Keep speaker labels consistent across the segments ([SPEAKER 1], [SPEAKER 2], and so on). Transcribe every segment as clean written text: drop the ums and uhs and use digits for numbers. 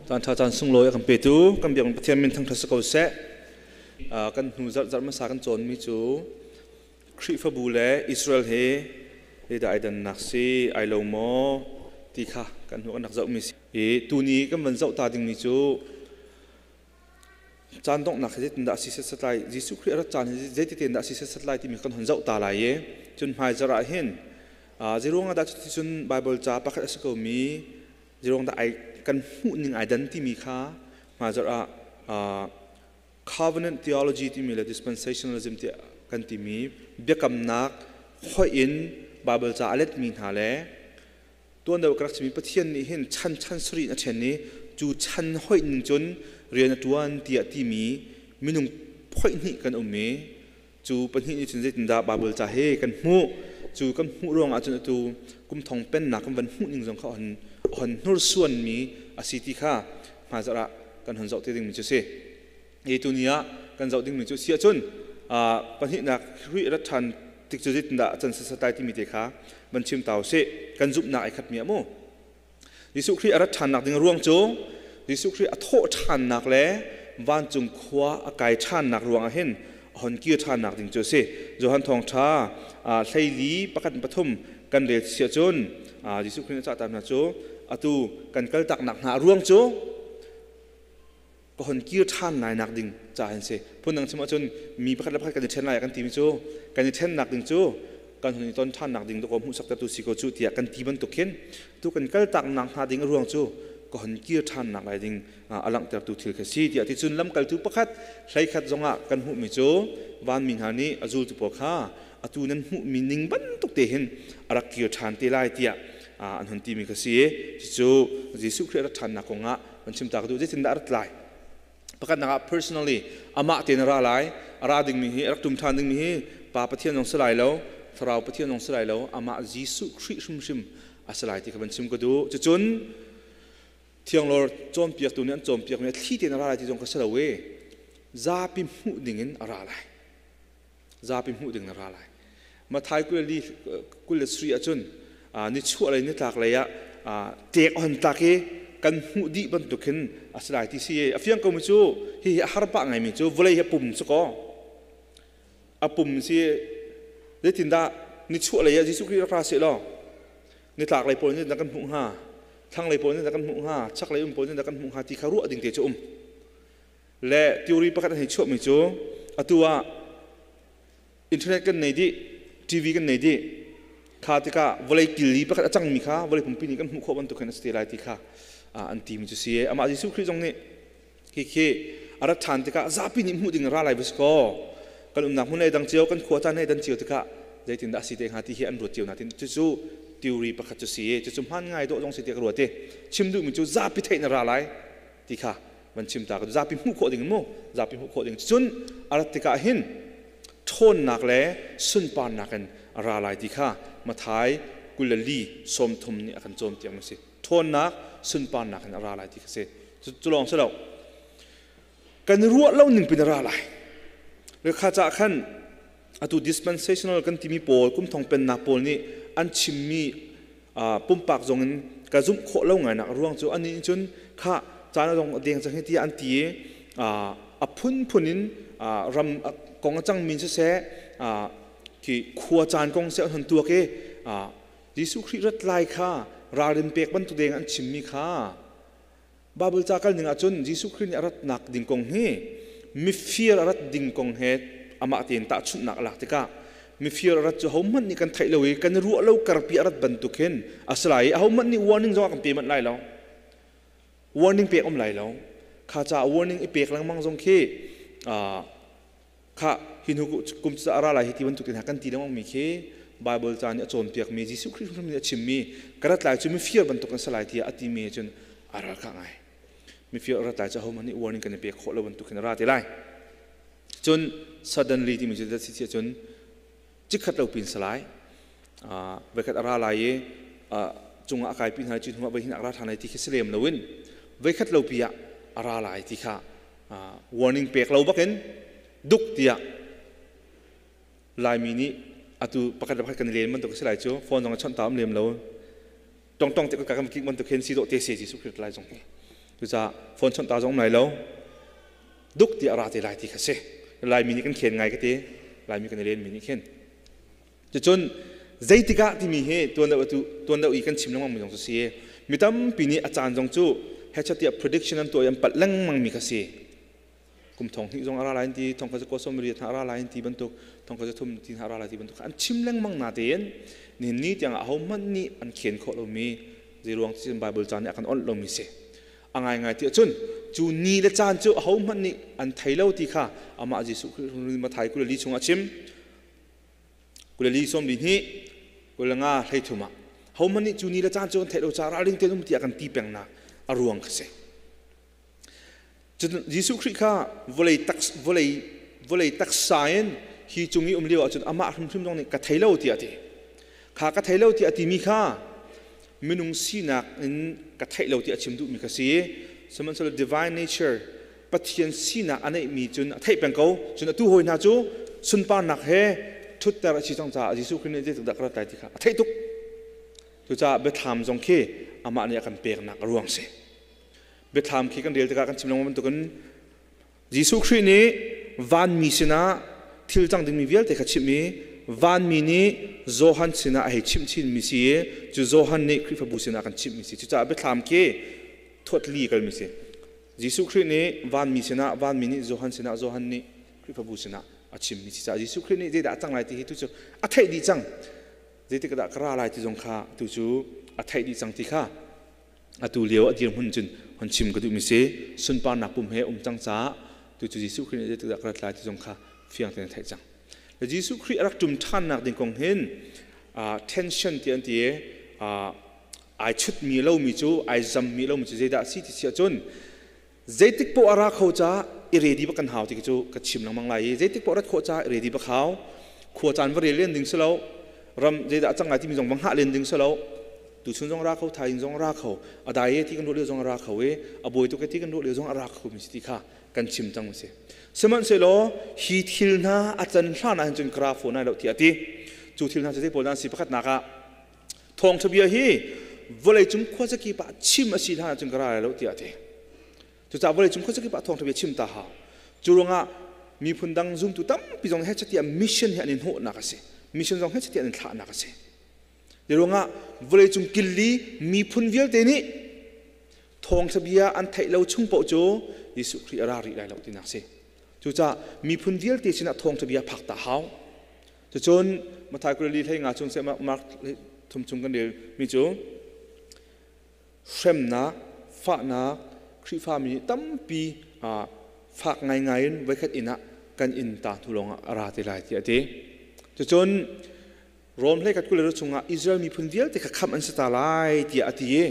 [SPEAKER 1] Caan ṭha caan sunglawi a kan petu kan biak Pathian min thangṭhat si ko seh. Kan hnu zarh zarh hmasa kan cawnmi cu Khrihfabu le Israel he zeidah ai dannak si ai lo maw ti kha kan hnu kan rak zohmi si. I tuni kan van zoh ta dingmi cu caan donghnak hi zeitindah a si set lai, Jesuh Khrih a rat caan hi zeititin dah a si set lai timi kan hun zoh ta lai i cun hmaizarh ah hin zeiruang ah dah cuticun Baibal ca pakhat a si komi zeiruang dah ai kan hmuh ning ai dan timi kha hmaizarh ah covenant theology timi le dispensationalism ti kan timi biakamnak hoih in Baibal ca a letmi hna le tuan deuh ka rak chimmi Pathian nih hin chan chan sarih in a ṭhen i cu chan hoih ning cun rian a ṭuan tiah timi minung phoih hnih kan um i cu pahnih nih cun zeitindah Baibal ca he kan hmuh cu kan hmuh ruangah cun atu kum thong pennak kan van hmuh ning zong kha hon hon hnursuanmi a si ti kha hmaizarh ah kan hon zoh te dingmi cu si. Hi tuni ah kan zoh dingmi cu si ahcun pahnihnak Khrih rat ṭhan tik cu zeitindah a can sasatai timi te kha van chim ta usih. Kan zumhnak ai khatmi ah mu. Jesuh Khrih a rat ṭhannak ding ruang cu Jesuh Khrih a thawh ṭhannak le vancung khua a kai ṭhannak ruangah hin a hon kir ṭhannak ding cu a si. Johan Thawngṭha hleili pakhat pathum kan rel si ahcun Jesuh Khrih nih a cahter hna cu atu kan kaltaknak hna a ruang cu ka hon kir ṭhan lai nak ding ca an si. Phundang chim ahcun mi pakhat le pakhat kan i ṭhen lai kan timi cu kan i ṭhennak ding cu kan hun i ton ṭhannak ding dawkaw hmuhsaktertu si ko cu tiah kan ti bantuk khin tu kan kaltak nak hna ding a ruang cu ka hon kir ṭhannak lai ding a langhtertu thil kha si tiah ti cun lamkaltu pakhat hleikhat zongah kan hmuhmi cu vanmi hna nih a zultu pawl kha atu nan hmuhmi ning bantuk te hin a rak kir ṭhan te lai tiah an hun timi kha si. Cucu Jesuh Khrih a rat ṭhannak kongah kan chim ta ka duh. Zeitindah a rat lai? Pakhatnak ah, personally amah tein a ra lai. A ra dingmi hi, a rak tum ṭhan dingmi hi Pa Pathian zong si lai lo, Thlarau Pathian zong si lai lo, amah Jesuh Khrih hrimhrim a si lai ti kha van chim ka duh. Cucun thianglawr cawnpiaktu nih an cawnpiakmi a thli tein a ra lai ti zong kha si lo i zapi hmuh dingin a ra lai, zapi hmuh ding na ra lai. Mathai 24 ahcun nichuah lei nitlak lei ah tek a hon tlak i kan hmuh dih bantuk khin a si lai ti si. A fiang ko mi cu hihi a har pah ngaimi cu vawlei hi pum si kaw a pum si. Zeitindah nichuah lei ah Jesuh Khrih rak ra seh law nitlak lei pawl nih kan hmuh hnga, thlanglei pawl nih kan hmuh hnga, chaklei um pawl nih kan hmuh hnga ti kha ruah ding te cu um. Le theory pakhat an hei chuahmi cu atu ah internet kan nei dih, TV kan nei dih kha tikah vawlei kil i pakhat a cangmi kha vawlei pumpi nih kan hmuh khawh bantuk khin a si te lai ti kha an timi cu si. Amah Jesuh Khrih zong nih khi khi a rat ṭhan tikah zapi nih hmuh ding ra lai va si kaw kan umnak hmun le dang cio, kan khua caan he dan cio tikah zeitindah a si te hnga ti hi an ruat cio na tin. Cucu theory pakhat cu si. Cucu hmaan ngai dawh zong si ti ka ruat i chim duhmi cu zapi theih na ra lai ti kha van chim ta ka. Zapi hmuh khawh ding mu, zapi hmuh khawh ding. Cun a rat tikah hin ṭhawnnak le sunparnak in a ra lai ti kha Mathai 24:30 nih a kan cawnpiak mi si. Ṭhawnnak, sunparnak in a ra lai ti kha si. Cu lawng si lo, kan ruah lo ning pin a ra lai le kha ca khan atu dispensational kan timi pawl, kum thong pennak pawl nih an chimmi pumpak zong in ka zumh khawh lo ngai nak ruang cu ani cun kha caan zong deng cang hi tiah an ti i a phunphun in ram kong a cangmi siseh, khi khua caan kong seh an hun tuak i Jesuh Khrih rat lai kha ralrin pek bantuk deng an chimmi kha. Bible ca kal ning ahcun Jesuh Khrih nih a ratnak ding kong hi mifir a rat ding kong he amah tein tahchunhnak a lak tikah mifir a rat cu hohmanh nih kan theih lo i kan ruah lo karpi a rat bantuk hin a si lai i ahohmanh nih warning zong a kan pe manh lai lo, warning pek um lai lo. Kha ca warning i pek lengmang zong khi kha hi hnu kum cu a ra lai hi ti bantuk hna kan ti lengmang mi khi Bible ca nih a cawnpiak mi, Jesuh Khrih hrim nih a chimmi ka rat lai cu mifir bantuk an si lai tiah a timi he cun a ral kha ngai. Mifir a rat lai cu ahohmanh nih warning kan i pek khawh lo bantuk hin a ra te lai. Cun suddenly timi cu si cun chikkhat lo pin si lai, voikhat a ra lai i cungah a kaipi hna cu hnuah voi hin a ra ṭhan lai ti khi si lem loin voikhat lo pi ah a ra lai ti kha warning pek lo bakin duk tiah Laimi nih atu pakhat le pakhat kan i len bantuk a si lai cu. Phone zong a chawnh ta um lem lo, tong tong te ka kan kik bantuk hin si dawh te se Jesuh Khrist lai zong hi. Cucaah phone chawnh ta zong um lai lo. Duk ti a ra te lai ti kha si. Laimi nih kan khen ngai ka ti. Laimi kan i lenmi nih khin. Cucun zeitik ah timi hi tuan deuh tu tuan deuh i kan chim lengmang mi zong cu si. Mi tampi nih a caan zong cu hechat tiah prediction an tuah i an palh lengmang mi kha si. Kum thong hnih zong a ra lai ti, thong kha ko som riat hna a ra lai ti bantuk, thong kha thum ti hna a ra lai ti bantuk an chim lengmang na tein nihin ni tiang ah ahohmanh nih an khen khawh lomi zeiruang cun Bible ca nih a kan onh lomi si. A ngaingai ti ahcun cu ni le caan cu ahohmanh nih an thei lo ti kha amah Jesuh Khrih Mathai 24 chungah a chim. 24 42 25 33 ah hohmanh nih cu ni le caan cu an theih lo caah ralring tein um tiah kan ti pengnak a ruang kha si. Cun Jesuh Khrih kha vawlei tak vawlei vawlei taksa in hi cung i um lio ahcun amah hrimhrim zong nih ka thei lo tiah a ti. Kha ka thei lo tiah a timi kha minung sinak in ka theih lo tiah a chim duhmi kha si. Sihmanhsehlaw divine nature Pathian sinak a neihmi cun a theih peng ko. Cun atu hawi hna cu sunparnak he ṭhutter a si cang caah Jesuh Khrih nih zeitik dah ka rat lai ti kha a theih tuk. Cucaah biathlam zong khi amah nih a kan peknak a ruang si. Biathlam khi kan rel tikah kan chim lengmang bantukin Jesuh Khrih nih vanmi sinah thil cang dingmi vialte kha chimh i vanmi nih Johan sinah a hei chimh chinmi si i cu Johan nih Khrihfabu sinah kan chimhmi si. Cucaah biathlam khi thuatli kalmi si. Jesuh Khrih nih vanmi sinah, vanmi nih Johan sinah, Johan nih Khrihfabu sinah a chimmi si caah Jesuh Khrih nih zeidah a cang lai ti hi tu cu a theih dih cang. Zeitik dah ka ra lai ti zong kha tu cu a theih dih cang ti kha atu lio a dirhmun cun hon chim ka duhmi si. Sunparnak pum he um cang caah tu cu Jesuh Khrih nih zeitik dah ka rat lai ti zong kha fiang tein a theih cang. Le Jesuh Khrih a rak ṭum ṭhannak ding kong hin tension ti an ti i ai chutmi lomi cu ai zammi lomi cu zeidah a si ti si ahcun zeitik poah a ra kho caah i ready bak kan hau ti cu ka chim lengmang lai i zeitik poah rat khawh caah i ready bak hau. Khua caan va rel len ding si lo, ram zeidah a cang lai timi zong va hngah len ding si lo. Tuchun zong ra kho, thaizing zong ra kho, a dai e ti kan ruah lio zong a ra kho i a buai tuk e ti kan ruah lio zong a ra kho mi si ti kha kan chim cang si. Sihmanhsehlaw hi thil hna a can hlan ah hin cun ka ra fawn lai lo tiah a ti. Cu thil hna cu zei pawl dah an si? Pakhatnak ah thawngṭha bia hi vawleicung khuazakip ah chim a si hlan ahcun ka ra lai lo tiah a ti. Cucaah vawleicung khuazakip ah thawngṭha bia chim ta hau. Cu ruangah miphun dang zumtu tampi zong hechet tiah mission hi an i hnawhnak a si. Mission zong hechet tiah an i thlahnak a si. Ti ruangah vawleicung killi miphun vialte nih thawngṭha bia an theih lo chung paoh cu Jesuh Khrih a ra rih lai lo tinak a si. Cucaah miphun vialte sinah thawngṭha bia phak ta hau. Cucun Matthai 24 hlei nga chung seh Mark thum chung kan rel mi cu hremnak, fahnak, Khrihfami nih tampi fak ngaingai in voikhat inn ah kan inn ta hnu lawngah a ra te lai tiah a ti. Cucun Rom hlei khat 20 chungah Israel miphun vialte kha khamh an si ta lai tiah a ti i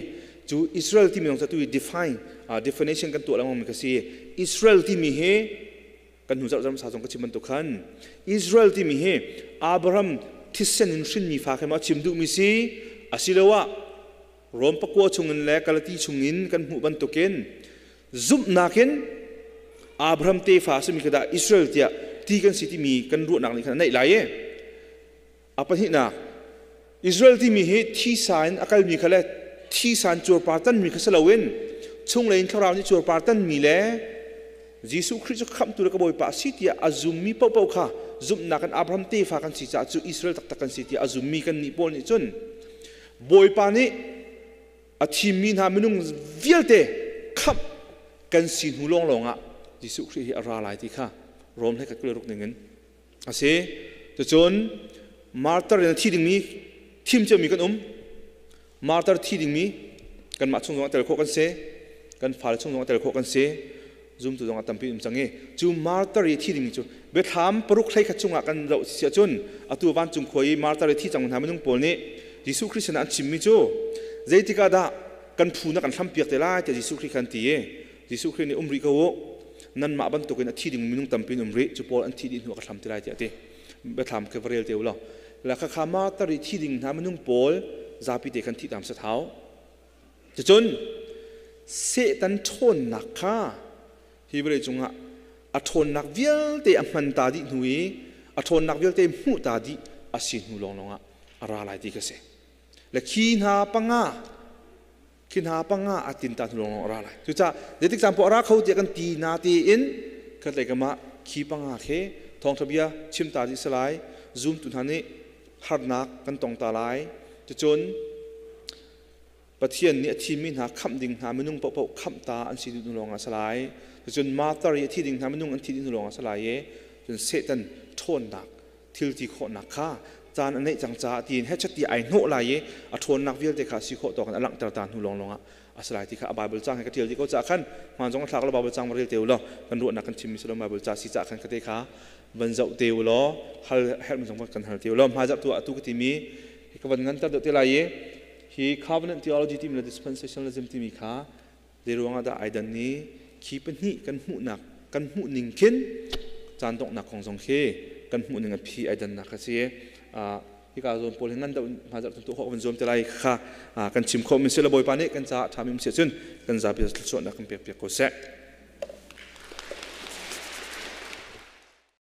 [SPEAKER 1] cu Israel timi zong cu atu i define definition kan tuah lengmang mi kha si. Israel timi hi kan hnu zarh zarh zong ka chim bantuk khan Israel timi hi Abraham thisen in hrinmi fa khe maw a chim duhmi si, asiloah Rom pakua chungin le Galati chungin kan hmuh bantukin zumhnak in Abraham tefa a simi kha dah Israel tiah ti kan si timi kan ruahnak nih khan a neih lai i a pahnihnak Israel timi hi thisa in a kalmi kha le thisa in cuarpar tanmi kha si loin chunglei in thlarau nih cuarpar tanmi le Jesuh Khrih cu khamhtu le ka Bawipa a si tiah a zummi paohpaoh kha zumhnak in Abraham tefa kan si caah cu Israel taktak kan si tiah a zummi kan nih pawl nih cun Bawipa nih a thimmi hna minung vialte khamh kan si hnu lawnglawng ah Jesuh Khrih hi a ra lai ti kha Rom hlei khat 26 ning in a si. Cucun martyr in a thi dingmi thim ciami kan um. Martyr thi dingmi kanmah chung zong a tel khawh kan si, kan fale chung zong a tel khawh kan si, zumtu zong a tampi um cang i cu martyr i thi dingmi cu biathlam paruk hlei khat chungah kan zoh si ahcun atu vancung khua i martyr i thi cang hna minung pawl nih Jesuh Khrih sinah an chimmi cu zeitik ah dah kan phu na kan hlampiak te lai tiah Jesuh Khrih khan ti i Jesuh Khrih nih um rih ko u, nanmah bantukin a thi ding minung tampi in um rih, cu pawl an thi dih hnu ah ka hlam te lai tiah a ti. Biathlam khi va rel te u law. La khakha martyr i thi ding hna minung pawl zapi te khan thih tam sat hau. Cucun Satan ṭhawnnak kha hi vawlei cungah a ṭhawnnak vialte a hman ta dih hnu i a ṭhawnnak vialte hmuh ta dih a si hnu lawnglawng ah a ra lai ti kha si. Le khi hna panga. Khi hna panga a tin ta hnu lawng a ra lai. Cucaah zeitik caan poah a ra kho tiah kan ti na tiin khatlei kam ah khi panga khi thawngtha bia chim ta dih si lai. Zumtu hna nih harnak kan tong ta lai. Cucun Pathian nih a thimmi hna khamh ding hna minung paohpaoh khamh ta an si duh hnu lawng ah si lai. Cucun martyr i a thi ding hna minung an thi dih hnu lawng ah si lai i cun Satan ṭhawnnak thil ti khawhnak kha caan a neih cang caah tiin hechet ti ai hnawh lai i a ṭhawnnak vialte kha si khawh tawk in a langhter ta hnu lawnglawng ah a si lai ti kha a Bible cang he ka ṭial dih ko caah khan hmaan zong a thlak lo. Bible cang va rel te u law kan ruahnak kan chimmi si lo. Bible ca si caah khan ka te kha van zoh te u law hal herhmi zong kan hal te u law hmaizarh tu ah atu ka timi hi ka van nganter deuh te lai i hi covenant theology timi le dispensationalism timi kha zei ruangah dah ai dan ni khi pahnih kan hmuhnak kan hmuh ning khin caan donghnak kong zong khi kan hmuh ning a phi ai dannak kha si. Hika zawn pawl hi ngan deuh hmaizarh tu khawh kan zuam te lai kha kan chim khawh mi si le Bawipa nih kan caah ṭha mi si cun kan zapi thluachuahnak kan pek piak ko seh.